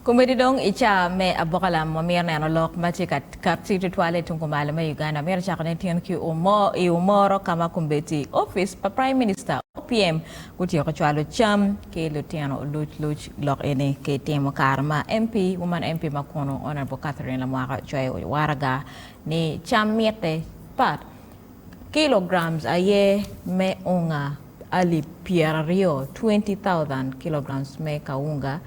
Komedi dong i caa me aboka lam wamito neno lok ma tye ka kati tutwale tung kumalo me Uganda. Wamito cako ne tyen ki i Omoro ka ma kombeddi opic pa Prime Minister, OPM, gutyeko cwalo cam ki lutino oluc luc. Lok eni ki timo kare ma MP, Woman MP ma kunu Honourable Catherine Lamwaka ocoyo waraga ni cam mitte pat kilograms aye me unga alip 20, 20,000 kilograms me kawunga,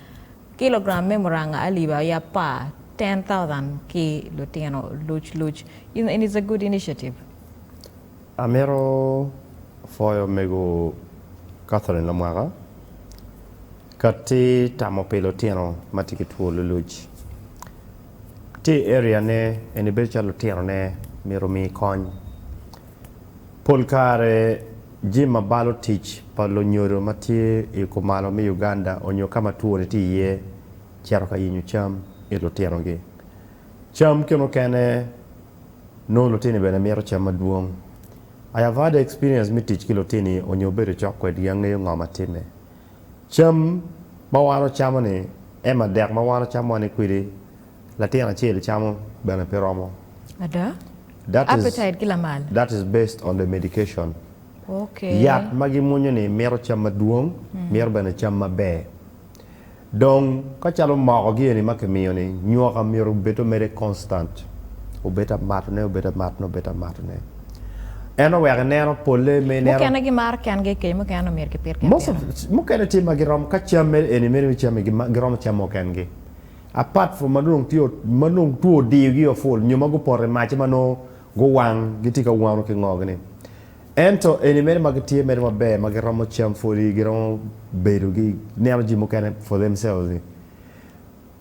Kilogram me muranga alip aye apar, 10,000, ki lutino luc luc. And it's a good initiative. Amito pwoyo mego Catherine Lamwaka kati tamo pi lutino ma tye ki two luluc. Tye i area ne eni bedo calo lutino ne myero omi kony. Pol kare jami ma balo tic pa lunyodo ma tye i kumalo me Uganda onyo ka ma twoni tye iye cito ka yenyo cam it lutinogi. Cam kine okene nongo lutini bene mito cam madwong. I have had experience me tic ki lutini onyo bedo cok kwedgi angeyo ngo ma time. Cam ma wan ocamo ni ema dek ma wan ocamo wa ni kwidi Latin acel camo bene pe romo. Ada? That is, Appetite ki lamal. that is based on the medication. Okay. Yat ma gimwonyo ni mito cam madwong, mito bene cam maber. Dong ka calo moko gi eni ma kimiyo ni nyoka myero obed omede constant, obed amatone, obed amatone, obed amatone. En oweko ineno polle me ineno. Mukene gimaro kengi kec, mukene omyero kipit ki Most of, mukene tye ma giromo ka cam mere eni mere me cam-mi giromo camo kengi. Apart from ma dong tye ma dong two odiyogi o full nyo ma gupoto i mac ma nongo guwang gitye ka wano ki ngo gini. Ento eni mere ma gitye mere maber ma giromo cam pwodi giromo bedo gi neno jami mukene for themselves ni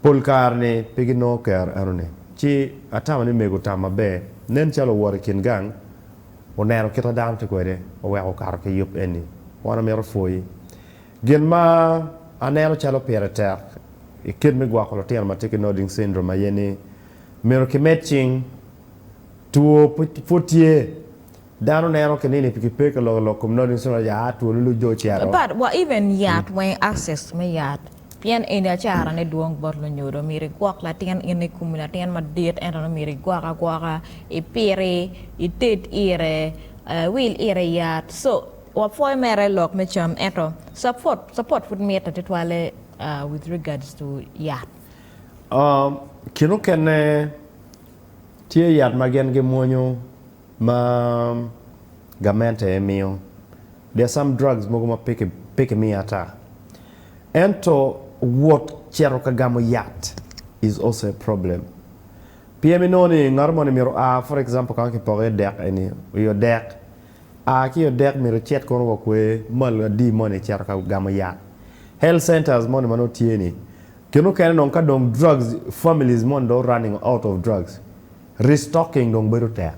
pol kare ni pe ginongo kero eno ni. Ci atamo ni mego tam maber nen calo owoto i kin gang oneno kit ma dano tye kwede oweko okato ki yub eni. Wan wamito pwoyi. Gin ma aneno calo pire tek i kit me gwoko lutino ma tye ki Nodding syndrome aye ni myero kimed cing. Two pud tye. Dano neno ki nini pi pe ka loko lok kom Nodding syndrome ya two luluc dong ocito. But wa even yat weng access me yat pien eni acara ne dwong bot lunyodo myero igwok latin in ikumi latin madit ento nongo myero igwok agwoka ipiti ited ire iwil ire yat so Wapwoyo mere lok me cam ento support support pud mitte tutwale with regards to yat. Kine okene tye yat ma gin gimwonyo ma gamente aye miyo. There are some drugs mogo ma pe kimiyo ata. Ento wot cito ka gamo yat is also a problem. Pien inongo ni ngat moni myero oa for example ka ma kipoko iye dek eni, i odek A ki i odek myero icit kono wa kwer malo adi moni icito ka gamo yat. Health centers moni ma nongo tye ni kine mukene dong ka dong drugs families moni dong running out of drugs restocking dong bedo tek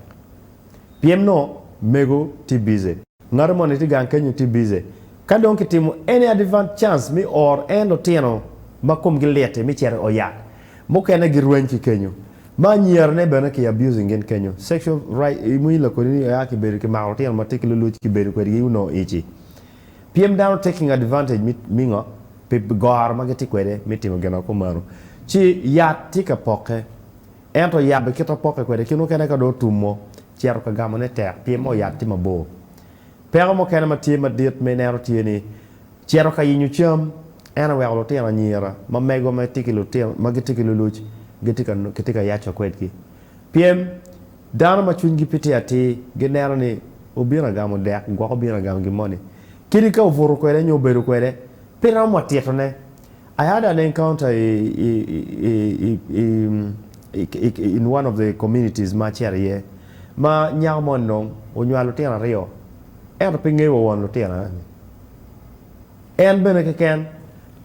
pien nongo mego tye busy ngato moni tye gang kenyo tye busy ka dong kitimo any advance chance me oro en lutino ma komgi lit-ti me cito i ot yat mukene girweny ki kenyo. Ma anyira ne bene ki abusing gin kenyo sexual right imwinyo lakodi ni oya ki bedo ki mako lutino ma tye ki luluc ki bedo kwedgi onongo ici pyem dano taking advantage mi ngo pi goro ma gitye kwede mi timo gin ma kumeno ci yat tye ka poke ento yat bene kite poke kwede kit mukene ka dong otumo cito ka gamo ne tek pien mo yat tye mabor peko mukene ma tye madit ma ineno tye ni Cito ka yenyo cam, en oweko lutino anyira ma mego ma tye ki lutino ma gitye ki luluc gitye ka kitye ka yaco kwedgi. Pien dano ma cwinygi pe tye atir gineno ni obino agamo dek, gwok obino agamo gin moni. Kadi ka obuto kwede nyo obedo kwede, pe romo wa titone. I had an encounter i, i, i, i, i, in one of the communities ma acito iye, ma nyako moni dong onywalo lutino aryo, ento pe ngeyo wa won lutino eni. En bene keken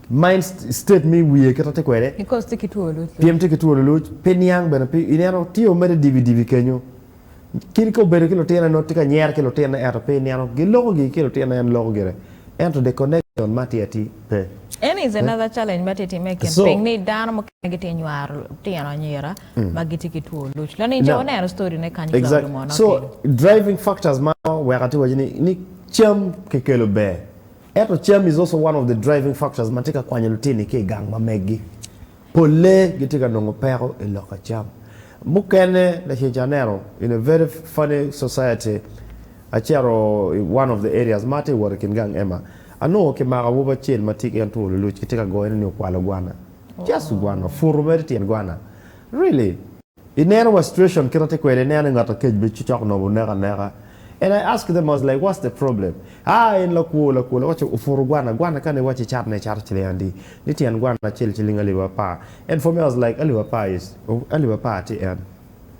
mind state me wiye kit ma tye kwede Because tye ki two luc luc. Pien tye ki two luluc pe niang bene pe ineno tye omede dibi dibi kenyo kadi ka obedo ki lutine nongo tye ka nyero ki lutine ento pe ineno giloko gigi ki lutine en loko gire ento the connection ma tye atir pe. Eni is another challenge ma tye time i kin piny ni dano mukene gitye nywaro lutino anyira ma gitye ki two luc. Lani jo oneno story ne kany Claudio mono So driving factors ma weko atye waci ni Cam kikelo ber, ento cam is also one of the driving factors ma tye ka kwanyo lutini ki i gang ma meggi. Polle gitye ka nongo peko i lok acam. Mukene lacen ca aneno in a very funny society acito i one of the areas ma atye ka wot i kin gang Emma anongo kimako awobi acel ma tye ki en two luluc kitye ka goyone ni okwalo gwana just gwana oputo mere tyen gwana really ineno wa situation kit ma tye kwede ineno ni ngat akec bene cok nongo oneko aneka and I ask them I was like what's the problem ah en lakwo lakwo awaco oputo gwana gwana kane iwaco icat ne icato ciling adi ni tyen gwana acel ciling alip apar and for me I was like alip apar is alip apar tye en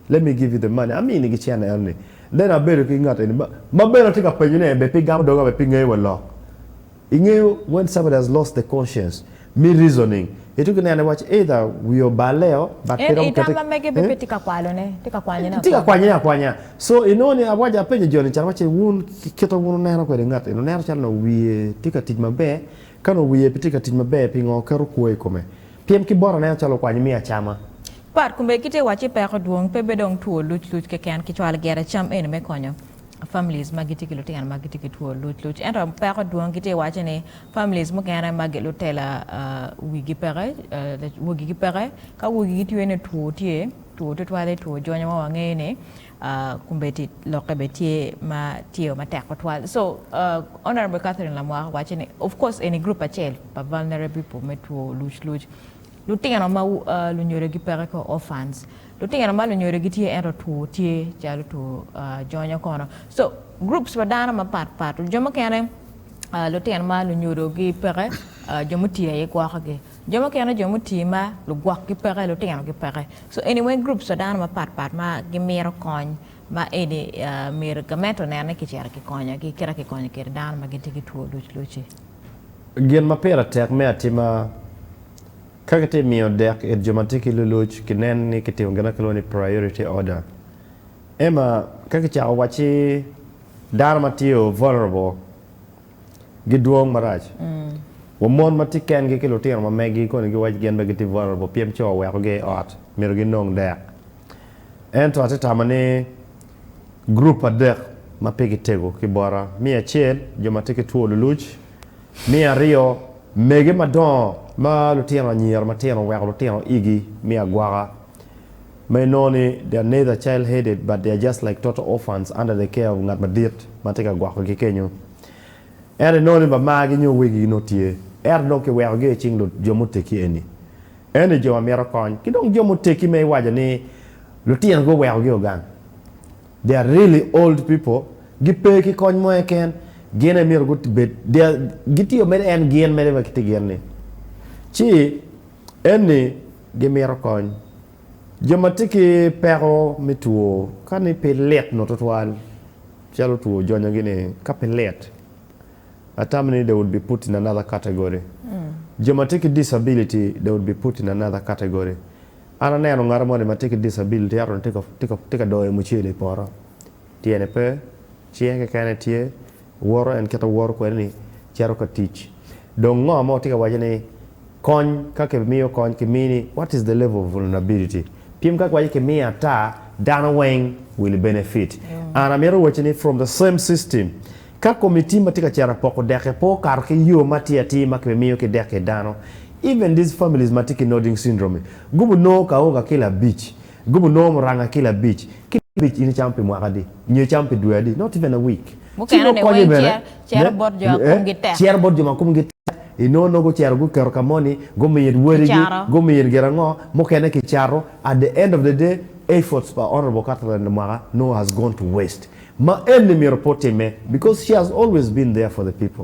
let me give you the money amini gi cene eno ni then abedo ki ngat eni ma bene atye ka penyo ni be pe gamo doga be pe ngeyo wa lok ingeyo when somebody has lost the conscience me reasoning itye ki neno iwaco either wiye obale o but pe En romo i tam kete ma mege be pe tye ka kwalone, tye ka kwanyone tye ka akwanya. kwanyone akwanya so inongo ni awaco apenyo joni calo awaci wun kit ma wun wuneno kwede ngat eni wuneno calo nongo wiye tye ka tic maber ka nongo wiye pe tye ka tic maber pingo keto kwo i kome pien ki bot aneno calo okwanyo miyo acama. Pat kombe ki tye wacci peko dwong pe be dong two luc luc keken ki cwalo gire cam eni me konyo families ma gitye ki lutino ma gitye ki two luc luc ento peko dwong ki tye wacci ni families mukene ma lutela wigi peke wegi gi peke ka wegi gi tye ni two tye two tutwale two jonyo ma wangeyo ni kombeddi lokke bene tye ma tye matek tutwal so Honourable Catherine Lamwaka waco ni of course eni group acel pa vulnerable people me two luc luc lutino ma lunyodo gi peke ko orphans lutino ma lunyodo gi tye ento two tye calo two jonyo kono so groups pa dano mapat pat jo mukene lutino ma lunyodo gi peke jo mutii aye gwoko gi jo mukene jo mutii ma lugwok gi peke lutino gi peke so anyway groups pa dano mapat pat ma gimito kony ma eni myero gamente onen ni kicito kikonyogi kita kikonyo kwede dano ma gitye ki two luc luci. Gin ma pire tek me atima ka kitye miyo dek it jo ma tye ki luluc kinen ni kitimo gin ma kilwongo ni priority order. Emma ka kicako wacci dano ma tye vulnerable gidwong marac. Wa mon ma tye kengi ki lutino ma megi koni giwaco gin bene gitye vulnerable pien co owekogi i ot myero ginong dek. Ento atye tamo ni gurup adek ma pigi tego ki bota, me acel jo ma tye ki two luluc, me aryo mege madongo ma lutino anyira matino oweko lutino igi me agwoka ma inongo ni they are neither child headed but they are just like total orphans under the care of ngat madit ma tye ka gwokogi kenyo. Ento inongo ni mamagi nyo wegigi nongo tye ento dong kiwekogi i cing jo muteggi eni. Eni jo ma mito kony ki dong jo muteggi ma iwaco ni lutinogi owekogi ogang. They are really old people gipe ki kony mo keken gin aye myero gubed they are gitye mere en gin mere ma gitye gin ni ci eni gimito kony. Jo ma tye ki peko me two ka ni pe lit nongo tutwal calo two jonyogi ni ka pe lit atamo ni they would be put in another category. Jo ma tye ki disability they would be put in another category. An aneno ngat moni ma tye ki disability ento tye ka doyo mucele i poto tyene pe, cinge keken aye tye, woto en kite woto kwede ni cito ka tic. Dong ngo ma watye ka waco ni kony ka kimiyo kony kimini what is the level of vulnerability? Pien ka kiwaco kimiyo ata dano weng will benefit. An amito waci ni from the same system ka committee ma tye ka cito poko deke pe okato ki yo ma atir atir ma kibimiyo ki deke dano even these families ma tye ki nodding syndrome gubu nongo kaoga kilo abic gubu nongo muranga kilo abic kilo abic in icamo pi mwaka adi nyo icamo pi dwe adi not even a week ci Mukene nongo ni konye weng bene cero bot jo ma komgi tek. cero bot jo ma komgi tek inongo nongo gucero guketo ka moni gumiyo wadigi Kicato. gumiyo gin ango mukene kicato at the end of the day efforts pa honourable Catherine Lamwaka nongo has gone to waste ma eni myero pe otime because she has always been there for the people.